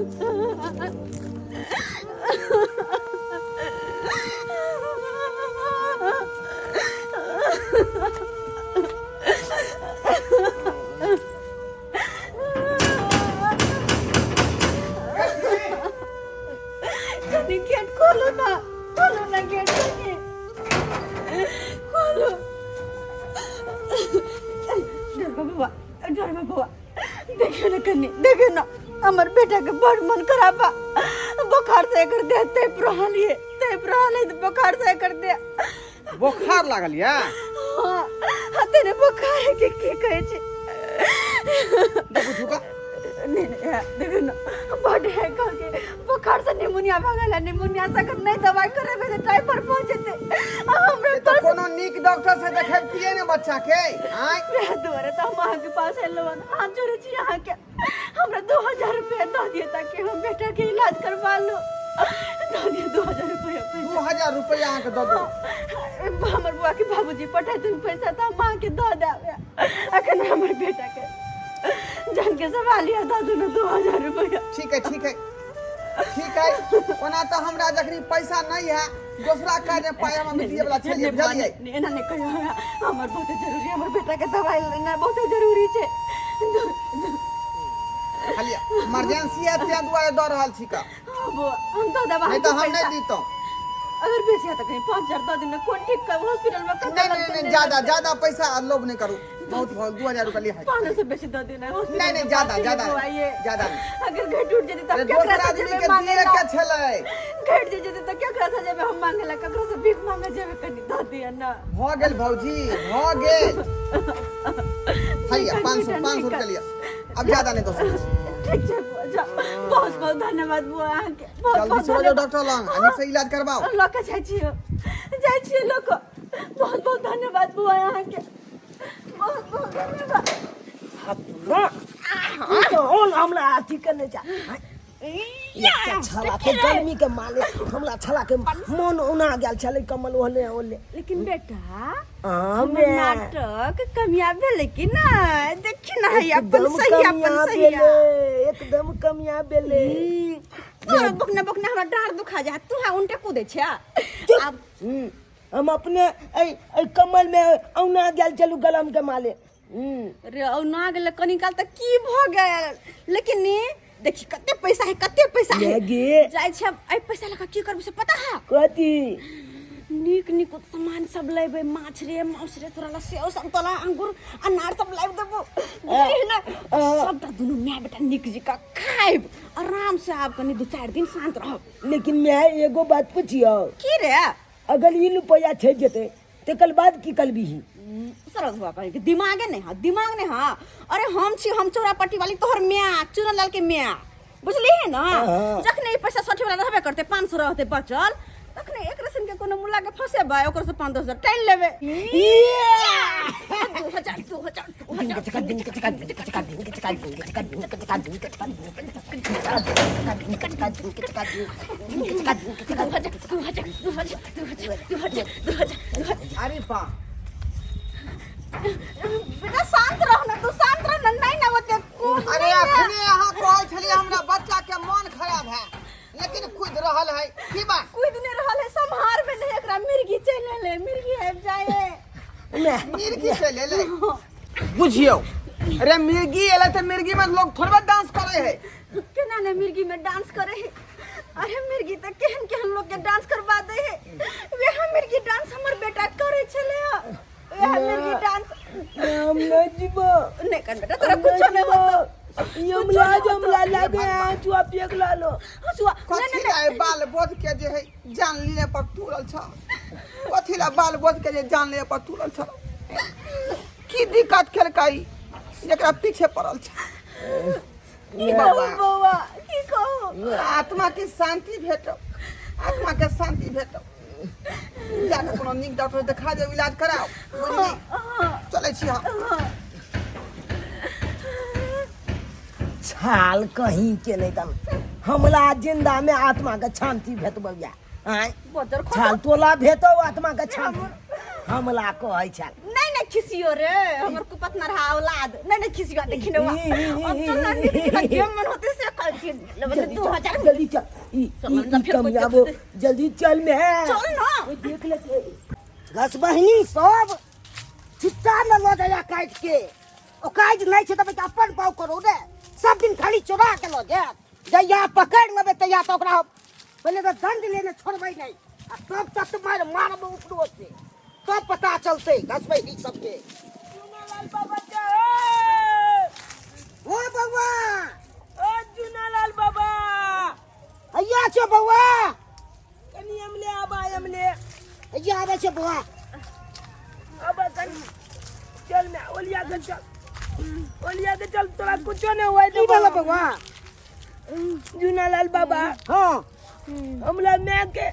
कनी गेट खोलो ना, खोलो ना गेट, कनी खोलो। डरबा बौआ, डरबा बौआ, देखियो ना कनी, देखियो ना, हमर बेटा के बड़ मन खराब बा। बुखार से एकर देह तप रहल ये, तप रहल है, बुखार से एकर देह। बोखार लागल या? हाँ, हाँ, तेने बोखार है कि की कहै छै? देखू झुका। नहीं नहीं, है, देखो ना, बड है कहके बोखार से निमोनिया भऽ गेल है। निमोनिया से अगर नहीं दवाई करेबै तऽ टाइफाइड पहुँच जेतै। आ हमरा ई तऽ पास कोनो नीक डॉक्टर से देखेबतियै ने बच्चा के। आँय, वएह दुआरे तऽ हम अहाँके पास एलहुँ हन। हाथ जोड़ै छी अहाँके, हमरा 2000 रुपया दऽ दिअ ताकि हम बेटा के इलाज करवा लू। दऽ दिअ 2000 रुपया पैसा। 2000 रुपया अहाँके दऽ दू। हमर बुआ के बाबूजी पठेथिन पैसा तऽ हम अहाँके दऽ देब। अखन हमर बेटा के जान के सवाल यऽ, दऽ दू ने 2000 रुपया। ठीक है, ठीक है, ठीक है। ओना तऽ हमरा जखनी पैसा नहीं है, दोसरा काज में पाई हम दिए वाला छलियै, बुझलियै? नहि, एना नहि कहियौ हमरा। हमर बहुते जरूरी, हमर बेटा के दवाई लेना बहुते जरूरी छै। खाली इमरजेंसी है तें दुआरे दऽ रहल छी का। हाँ बौआ, हम दऽ देब नहीं अहाँके तऽ हम पैसा। नहीं दितौं। अगर बेसी है तऽ कहीं 5000 दऽ दियौ ने। कोन ठीक कर हॉस्पिटल में कते नहीं नहीं लगतै? नहीं, ज्यादा ज्यादा पैसा लोभ नहीं करू, बहुत बहुत 2000 रुपया लिहा। 500 बेसी दऽ दियौ ने हॉस्पिटल नहीं नहीं, में ज्यादा पास ज्यादा बौआ ये। ज्यादा नहीं। अगर घट उठ जेतै तब अरे केकरा दोसर से आदमी जेबै के मांगे दिए ला? के छलै। घट जे जेतै तऽ केकरा से जेबै हम मांगे ला? ककरो से भीख मांगे जेबै? कनी दऽ दिअ ना। भऽ गेल भौजी, भऽ गेल। हैया, नहीं, 500 नहीं, 500 रुपया लिया, अब ज्यादा नहीं दऽ सकै छी। ठीक छै बुआ, जा। बहुत बहुत धन्यवाद बुआ अहाँके, बहुत जल्दी बहुत से जाओ धन्यवाद। डॉक्टर लग आ नीक से इलाज करवाओ। लऽ कऽ जाइ छियै, जाइ छियै लऽ कऽ। बहुत बहुत धन्यवाद बुआ अहाँके, बहुत बहुत धन्यवाद। कौन हमरा अथी करने जा एकटा छला के गर्मी के माले हमरा छला के मन औना गेल छलै कमल ओहले ओहले। लेकिन बेटा, हाँ, हमर मैं। नाटक कामयाब भेलै कि नहि? देखी ना, है अपन एकदम सही, अपन कामयाब सही। भेलै, एकदम कामयाब भेलै। तोरा बकने बकने हमरा डाँड़ दुखा जा, तू हा उनटे कूदै छै चुप। आब। हम अपने एहि एहि कमल में औना गेल चलू गलम के माले। रे औना गेलै कनी काल तऽ की भऽ गेल? लेकिन नी देखी कते पैसा है, कते पैसा है। गे। जाइ छै आब एहि पैसा लऽ कऽ की करबै से पता है? कथी? नीक नीक सामान सब लेबै, माछ रे, मांस रे, तोरा ला सेव संतोला, अंगूर अनार सब लाबि देबो, बुझलिही ने? सबटा दुनू माय बेटा नीक जकाँ खायब आराम से। आब कनी 2-4 दिन शांत रहब। लेकिन माय, एगो बात पुछियौ। की रे? अगर ई रुपया छटि जेतै तकर बाद की करबिही? सरस बाबा के दिमागे नहीं है, दिमाग नहीं है। अरे हम छी, हम चौरा पट्टी वाली तोहर मियाँ, चुनन लाल के मियाँ, बुझली है ना? हाँ। जखने ई पैसा सठे वाला रहबे करते, 500 रहते बचल, तखने एक रसन के कोनो मुला के फसेबै, ओकर से 5-10 हजार टाइन लेबै। 2000, 2000, 2000, 2000, 2000, 2000, 2000, 2000, 2000, 2000। अरे बा बेटा, शांत रह ना, तू शांत रह ना। नहीं ना ओते कूद। अरे अखने अहाँ कहै छलियै हमरा बच्चा के मन खराब है, लेकिन कूद रहल है, की बात? कूद नहीं रहल है, सम्हार में नहीं। एकरा मिर्गी चलि एलै, मिर्गी आबि जाए। मिर्गी चलि एलै? बुझियौ अरे, मिर्गी एलै तऽ मिर्गी में लोग थोड़बे डांस करे है। केना ने मिर्गी में डांस करे है? अरे मिर्गी तऽ केहन केहन लोग के डांस करवा दे है। वएह मिर्गी डांस हमर बेटा करे छलै, वएह मिर्गी डांस। हम नहीं जीबो। नहीं कर बेटा, तोरा कुछो नहीं होतो। यमला जमला लागे, चुआ पेक ला लो। हंसुआ नहीं। कथी नहीं। ला बाल बोध के जे है जान लिए पर तुरल छ? कथी ला बाल बोध के जे जान लिए पर तुरल छ? की दिक्कत खेलकै जेकरा पीछे पड़ल छ? की कहू बौआ, की कहू? आत्मा के शांति भेटो, आत्मा के शांति भेटो। जाके कोनो नीक डॉक्टर देखा जाओ, इलाज कराओ, बुझली? चलै छी हम। छाल कहीं के नहीं तम हमला जिंदा में आत्मा के शांति भेटबौ या आँय? बजर खसो। छाल तोला भेटौ आत्मा के शांति, हमला कहै छल। नहीं नहीं खिसियो रे, हमर कुपत न रहा औलाद। नहीं नहीं खिसियो, देखी न अब तो ना निक निक जे मन होते से कर। देखिए 2000 जल्दी चल ई चल, ई फिर कोई कमियाबो जल्दी चल में चल ना देख ले घस बहिनी सब छिट्टा न लऽ जाया काटि के ओ काज नहि छै तऽ अपन पाव करू ने सब दिन खाली चोरा के लऽ जायत जहिया पकड़ि लेबै तहिया तऽ ओकरा पहिले तऽ दंड लेने छोड़बै नहि आ तब तक मारि मारब उपरो से तब पता चलतै घस बहिनी सबके चुनालाल बाबा के ओ बौआ ओ चुनालाल बाबा हैया छौ बौआ कनी अमले आबा अमले हैया आबै छै बौआ आबा कनी चल मैं ओलिया के चल ओलिया के चल तोरा कुछो नहीं हुआ की भेलै बौआ चुनालाल बाबा हाँ हमरा माय के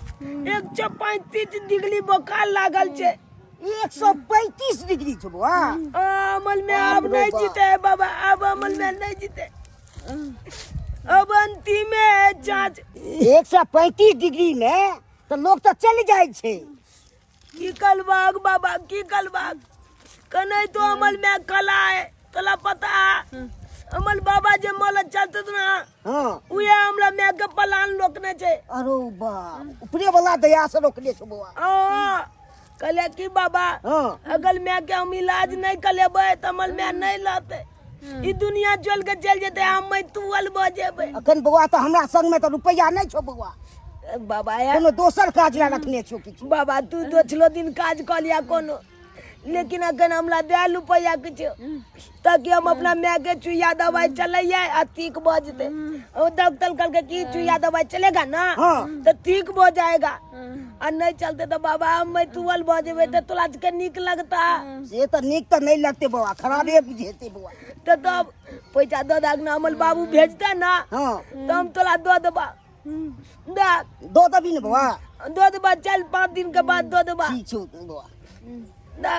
135 डिग्री बोखार लागल छै 135 डिग्री छौ बौआ अमल में अब बाप रे नहीं बाप। जीते है बाबा अब अमल में नहीं जीते अब अंतिम है जांच 135 डिग्री में तऽ लोग तऽ चलि जाइ छै की कलबाग बाबा की कलबाग कने तो अमल में कला है तोला पता है अमल बाबा जे मल चलते ना हाँ उहे हमरा माय के पलान लोकने छै अरे बाप ऊपरे वाला दया से रोकने छौ बौआ हाँ कहले कि बाबा हाँ अगर माय के हम इलाज नहीं करेबै तऽ हमर माय नहीं लहतै ई दुनिया चल के चल जेतै हम मैं तुअल भऽ जेबै अखन बौआ तऽ हमरा संग में तऽ रुपैआ नहि छौ बौआ बाबा यार कोनो दोसर काज ला रखने छौ किछु बाबा तू दोसरो दिन काज कऽ लिया कोनो लेकिन अखन हमरा दे रुपैआ किछु ताकि हम अपना माय के चुइया दवाई चलैये आ ठीक भऽ जेतै ओ डॉक्टर कहलकै कि चुइया दवाई चलेगा ना हाँ। तऽ ठीक भऽ जाएगा आ नहीं चलते तऽ बाबा हम तुअल भऽ जेबै तऽ तोरा के नीक लगता से तऽ नीक तऽ नहि लगतै बौआ खराबे बुझेतै बौआ तऽ तब पैसा दऽ दहक ना हमर बाबू भेजतै ना हाँ तऽ हम तोरा दऽ देबा दे दऽ देबी ने बौआ दऽ देबा चल 5 दिन के बाद दऽ देबा ठीक छौ बौआ दे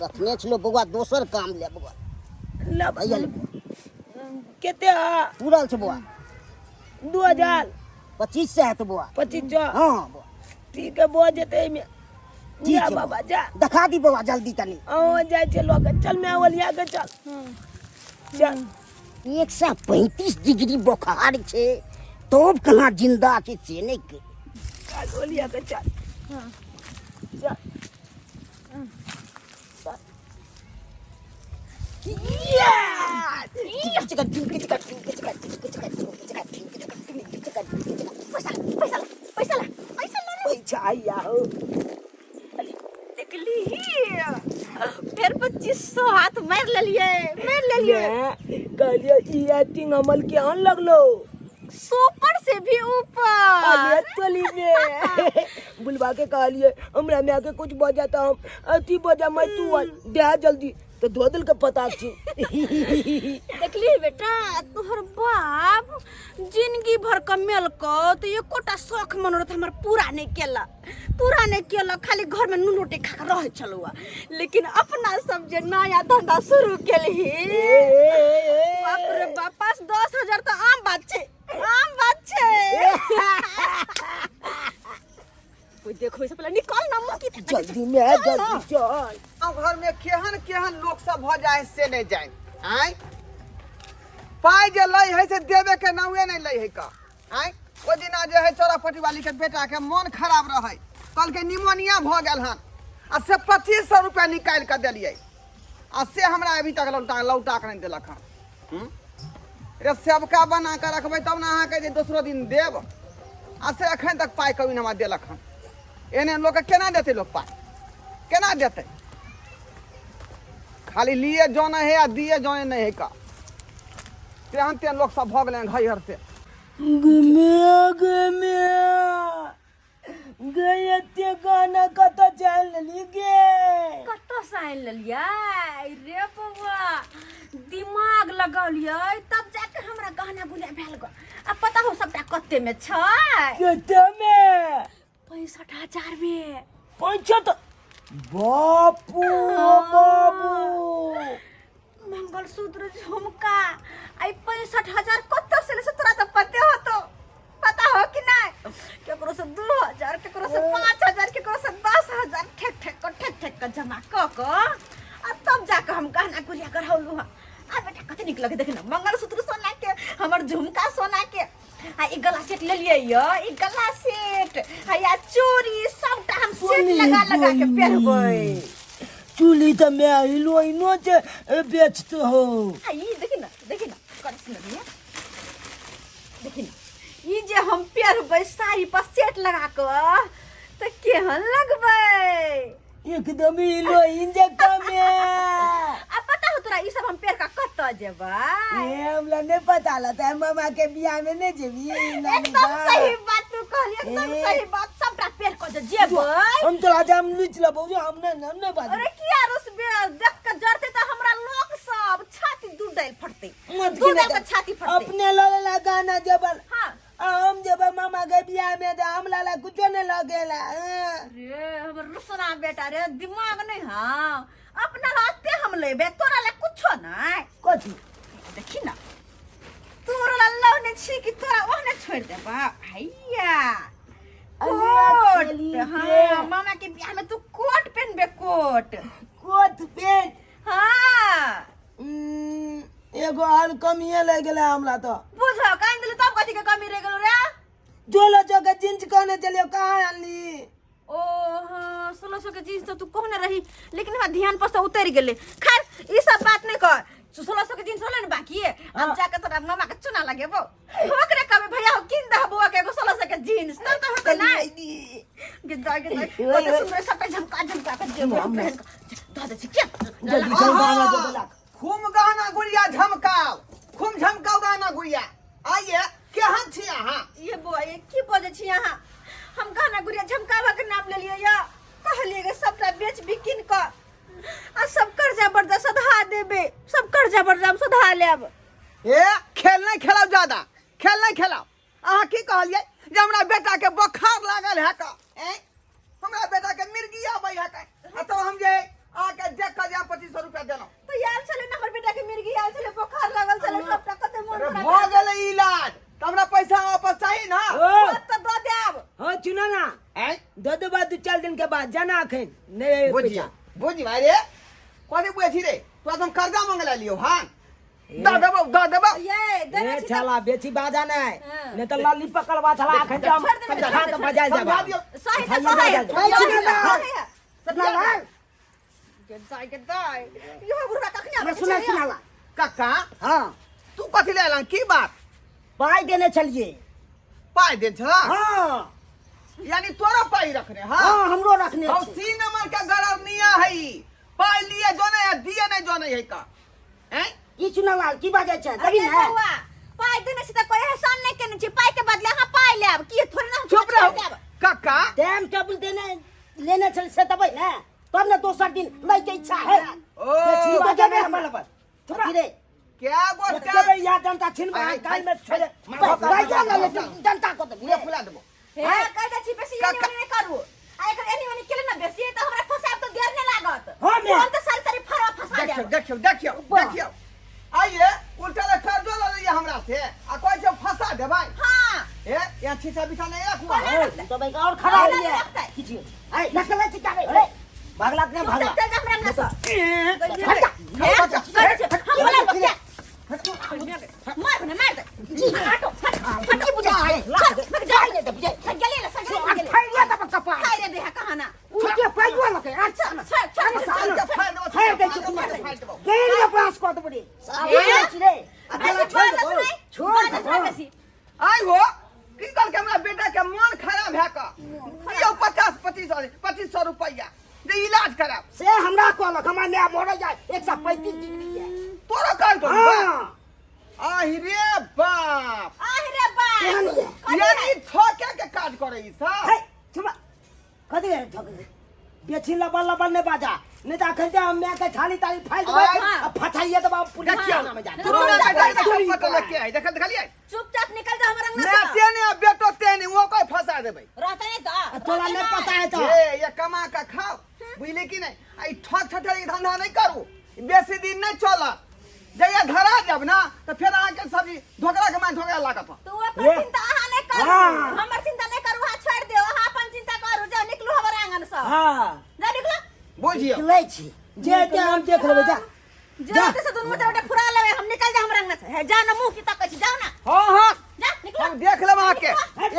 रखने छलो बौआ दोसर काम ले बौआ ला भैया ले बौआ कते है पूरल छौ बौआ 2000 25 सए हेतौ बौआ 2500 हाँ बौआ ठीक है भऽ जेतै एहिमे ठीक जा छै बाबा जा देखा दी बौआ जल्दी तनी अहाँ जाइ छै लऽ के चल मैं ओलिया के चल चल 135 डिग्री बोखार छै तब कहाँ जिंदा छै से नहि कहि। चल ओलिया के चल चल पैसा ला, पैसा ला, पैसा ला, पैसा ला रे। पैसा आइया हो देखली फेर 2500 हाथ मारि लेलियै मारि लेलियै मैं कहलियै ई एक्टिंग अमल के आन लगलो सुपर से भी ऊपर अरे तोली में बुलवा के कहलिए हमरा माय के कुछ बजा त हम अथी बजा मैं तू आ दे जल्दी तो धो दिल के पता छी देखली बेटा तोहर बाप जिंदगी भर कमेलको तो एकोटा शौख मनोरथ हमर पूरा नहीं केला पूरा नहीं केला खाली घर में नून रोटी खा के रहै छलहुँ लेकिन अपना सब जे नया धंधा शुरू केलही बाप रे बाप 5-10 हजार तो आम बात छै आम बात छै कोई देखो से पहले निकल ना मुँह की जल्दी में जल्दी चल गाँव घर में केहन केहन लोक सब भऽ जाइ है से नहि जानि आँय पाइ जे लै है से देबे के नामे नहि लै है का आँय ओहि दिना जे है चौरापट्टी वाली के बेटा के मन खराब रहै कहलकै निमोनिया भऽ गेल हन आ से 2500 रुपया निकालि कऽ देलियै आ से हमरा अभी तक लौटा लौटा कऽ नहि देलक हन हूँ? रे सेवका बना कऽ रखबै तब ने अहाँके जे दोसरो दिन देब आ से एखन तक पाइ कभी नहि हमरा देलक हन एहन एहन लोकके केना देतै लोक पाइ केना देतै खाली लिए जाने है आ दिए जाने नहीं है का तेहन तेहन लोक सब भऽ गेलै हन घैहर से गमे गमे गे एते गाना कतऽ चल लेली गे कतऽ से आनि लेलियै रे बौआ दिमाग लगौलियै तब जाके हमरा गहना गुड़िया भेल गो आ पता हो सबटा कते में छै कते में 65,000 में पैंसठ बापू बाबू मंगलसूत्र झुमका आई 65,000 कतऽ से ले से तोरा तऽ पते होतो पता हो कि नहीं केकरो से 2000 केकरो से 5000 केकरो से 10,000 ठेक ठेक क ठेक ठेक क जमा क क आ तब जाके हम गहना गुड़िया करौलू हँ आ बेटा कते नीक लगे देख ना मंगलसूत्र सोना के हमर झुमका सोना के आ ई गला सेट लेलियै य, ई गला सेट आ या चूड़ी सबटा हम सेट लगा लगा के पहिरबै। चूली तऽ मैं हिलोइनो छै बेचते हो। आ ई देखी ना, देखी ना, कर सुन लिया, देखी ना, ई जे हम पहिरबै साड़ी पर सेट लगा कऽ तऽ केहन लगबै? एकदम हिलोइन जकाँ में। आ पता हो तोरा ई सब हम पहिर कऽ कतऽ जेबै? ए, हमरा नहीं पता लगता है, मामा के बियाह में नहीं जेबी नानी एकदम का। सही बात तू कहली, एकदम ए। सही बात। सबटा पहिर कऽ जे जेबै। हम तोरा जाम लुच लेबौ जो, हम नहीं, हम नहीं बाजब। अरे किया रुसबे? देख के जरते तऽ हमरा लोक सब छाती दूध डालि फटतै, मत दूध गिने डालि के छाती फटतै। अपने लड़े ला गाना जबल। हाँ। आ हम जब मामा के बियाह में तो हम लाला कुछो नहीं लगेला। हाँ। रे हमर रुसना बेटा रे, दिमाग नहीं। हाँ, अपना लाते हम लेबे, तोरा ले कुछो नहीं। कथी? देखी ना, तोरा ला लौने छी कि तोरा ओहने छोड़ देबा? हैया कोट। खेली हाँ के। मामा के बियाह में तू कोट पहनबे, कोट। Coat pant? हाँ। एगो आर कमिए लग गेलै हमरा तो। बुझो कान दिलु तब कथी के कमी रह गेलो रे? जोलो जो के जींस कहने चलियो, कहाँ आनली? ओ हाँ, 1600 के जींस तो तू कहने रही, लेकिन हमरा ध्यान पर से उतर गेले। खैर ई सब बात नहीं कर, 1600 के जींस होले ने बाकी है। अब जाके तोरा मामा के चुना लगेबो, ओकरे कहबे भैया हो किन दह बुआ के एगो 1600 के जींस, तब तो होते ना। गे जा गे जा, कते सुंदर सबटा झमका झमका के जेबो पहन के दऽ दै छी के। जल्दी चल गाना दे देलक। खूब गहना गुड़िया झमकाओ, खूब झमकाओ गहना गुड़िया। आइए केहन छी अहाँ? ये बुआ, ये की बजै छी अहाँ? हम गहना गुड़िया झमकाबऽ के नाम लेलियै या कहलियै कि सबटा बेच बिकिन कऽ आ सब कर्जा बर्जा सधा देबै, सब कर्जा बर्जा हम सधा लेब। ए खेल नहीं खेलाओ, ज्यादा खेल नहीं खेलाओ। अहाँ की कहलियै जे हमरा बेटा के बोखार लागल है का, ए हमरा बेटा के मिर्गी आबै है का, आ तब हम जे अहाँके देख कऽ जे 2500 रुपया देलहुँ। तो आयल छलै ने हमर बेटा के मिर्गी आयल छलै, बोखार लागल छलै, सबटा कते मोन अरे खराब भऽ गेलै इलाज तऽ हमरा पैसा वापस चाही ना। ओ तऽ दऽ देब। हाँ चुना ना। आँय? दऽ देबा 2-4 दिन के बाद, जाना अखन नहीं। बुझिया पैसा। बुझ भाई रे, कथी बुझै छी रे तोरा? तऽ हम कर्जा मंगला लियौ। हाँ दऽ देबौ, दऽ देबौ। ये देने ए छी तऽ छाला बेची बाजा नहीं। हाँ। नहीं तो लाली पकड़वा छला अखन तो हम छोड़ दे, छोड़ दे, हाथ बजा समझा जाबा। दियौ। सही तऽ खाइए कहै बजा दे। सही तऽ कहै। सुना लाल। गे दाइ, गे दाइ, इहो बुढ़बा कखनी आबै सुना छै? सुना लाल। कक्का। हाँ। तू कथी ले एलहन, की बात? पाइ देने छलिए। पाइ देने छला? हाँ। यानी तोरा पाइ रखने? हाँ। हाँ, हमरो रखने हौ छै। सी नंबर के गरनिया है ई। पाइ लिए जो नहीं है, दिए नहीं जो नहीं है का। हैं? की चुना लाल, की बाजै छै? अरे देबी ने? बौआ, पाइ देने छी तऽ कोई एहसान नहि केने छी। पाइ के बदले अहाँ पाइ लेब की? थोड़े ना हम चुप छोड़ि रहो देब। कक्का। टाइम टेबुल देने लेने छल से देबै ने, तब ने दोसर दिन लैके इच्छा है। ओ बेची तऽ बाजा देबै नहीं हमरा। हमरा पर। अथी रे। क्या गो देबै या जनता छिन आइ, काल में छोड़े। लैके ने ले, जनता को देबै। मुँह फुला देबो। हे कहि दै छी, बेसी एनी ओनी नहि करू। आ एकर एनी ओनी केले ने बेसी तऽ हमरा फसायब तऽ देर नहि लागत। हाँ, मैं। तुरंत सारी सारी फरवा फसा देखियौ देब। देखियौ देखियौ देखियौ, आइए उल्टा ले कर्जो लऽ लैए हमरा से आ कहै छै फंसा देबै। हाँ। ए यहाँ छीछा बिछा नहीं रखू। कोना रखतै? देबै और खराब कोना ये रखतै? किछु ऐ नकल छै क्या रे? भागला कि नहीं चुपचाप भागला? चल जा हमरा अंगना से। हट जा। हे, करै छै, हम बोला बकिया। मार ने, मार दे। हटो, हट, हट, की बुझा है? हट, जा ने देबै। गेले ना, सगरे गेले। फाइल दब कपार। खाइ रे देहा कहाना। उठे पाइयो लके अच्छा। छोड़, छोड़, छोड़, के फाड़ देबो। फाड़ दै छी। फाड़ देबो। गेल के पास कऽ देबै रे। ए? छी रे। बेसी छोड़ बोलऽ देबो। नहि, छोड़ बाजऽ देबो। नहि बेसी। आइ हो की कहलकै हमरा बेटा के मन खराब है का, दियौ 50 2500 रुपैआ जे इलाज कराब। से हमरा कहलक हमरा माय मरे जाय 135 डिग्री है। तोरो कहलकौ? हाँ। आहि रे बाप। आहि रे बाप। केहन ये? कथी यानी है? ठोके के काज करे ई सब। हे चुप, कथी है ठोके? बेची लबल लबल नहीं बाजा, नहीं तो अखन हम मैं के छाली ताली फाइल देबै आइ। आ फसाइए देबै पुलिस देखियौ थाना में जा। तोरो बेटा के तुरी पता लग के है, देखल देखलियै? चुपचाप निकल जा हमर अंगना मैं से। तेने आ बेटो तेने वो कोई फंसा देबै। रहते नहीं तो तोरा नहीं पता है तो। ए ये कमा के खाओ, बुझली कि नहीं? आ ई ठक ठठर के धंधा नहीं करू, बेसी दिन नहीं चलत। जहिया धरा जाब ना तो फिर अहाँके सब्जी धोकड़ा के मान धोकड़ा लागत। तो अपन ए। चिंता अहाँ नहीं करू। हाँ। हमर चिंता नहीं करू, अहाँ छोड़ दियौ, अहाँ अपन चिंता करू। जाओ निकलू हमर आंगन से। हाँ। जाओ निकलू। बुझियौ। लै छी। जे ते हम देख लेबै, जा जा से दुनू गोटे फुरा लेबै हम। निकल जा हमर आंगन से। हे जा ना मुंह की तकै छी, जाओ ना। हाँ हाँ। जा निकलो। हम देख लेब अहाँके।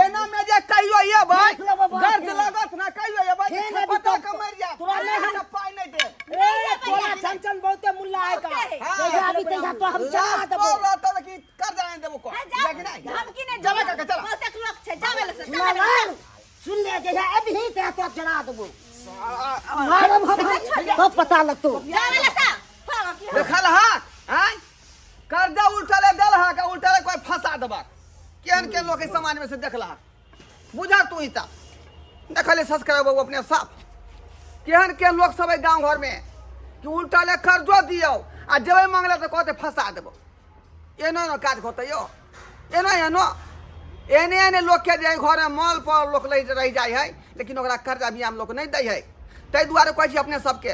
एना में जे कहियो एबै, देख लेब बाबा। गर्ज लागत ना, कहियो एबै हे ना पता बितौ। के मरि जायब। तोरा नहि हम- अहाँके पाइ नहि देब। ए तोरा छन छन बहुते मुल्ला है का। हाँ। जहिया अभी तहिया तो हम चला लाश देबो। पर रहतौ तऽ कि कर्जा नहि देबो को। हाँ, जाओ। लेकिन नहि। धमकी नहीं चला दियौ। काका, चला। बहुते लोक छै, जाबे ले से, सुना जाबे ले। ना, सुन ले, जहिया अभी तहिया तो जरा देबो, मारब हम तो पता लगतो। जाबे ले से। हाँ, की देखल हा आँय, कर्जा उल्टले देल हा का उल्टले कोई फंसा देबक। केहन केहन लोक समाज में से देखल हा, बुझा तू ही साफ देखले सब्सक्राइब बाबू अपने साफ केहन केहन लोक सब है गाँव घर में कि उल्टले कर्जो दियौ आ जेबै मांगले तऽ कहते फंसा देबो। एना एना काज होतै यौ, एना एना एहने एहने लोकके जे घरमे मल पर लोक लै रहि जाइ है, लेकिन ओकरा कर्जा बियाम लोक नहि दै है। ताहि दुआरे कहै छी अपने सबके,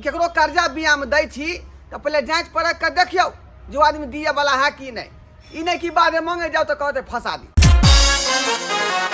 केकरो कर्जा बियाम दै छी तऽ पहिले जाँच परख कऽ देखियौ जे ओ आदमी दिएवला है कि नहि। ई नहि कि बादमे मांगे जाउ तऽ कहतै फंसा दी।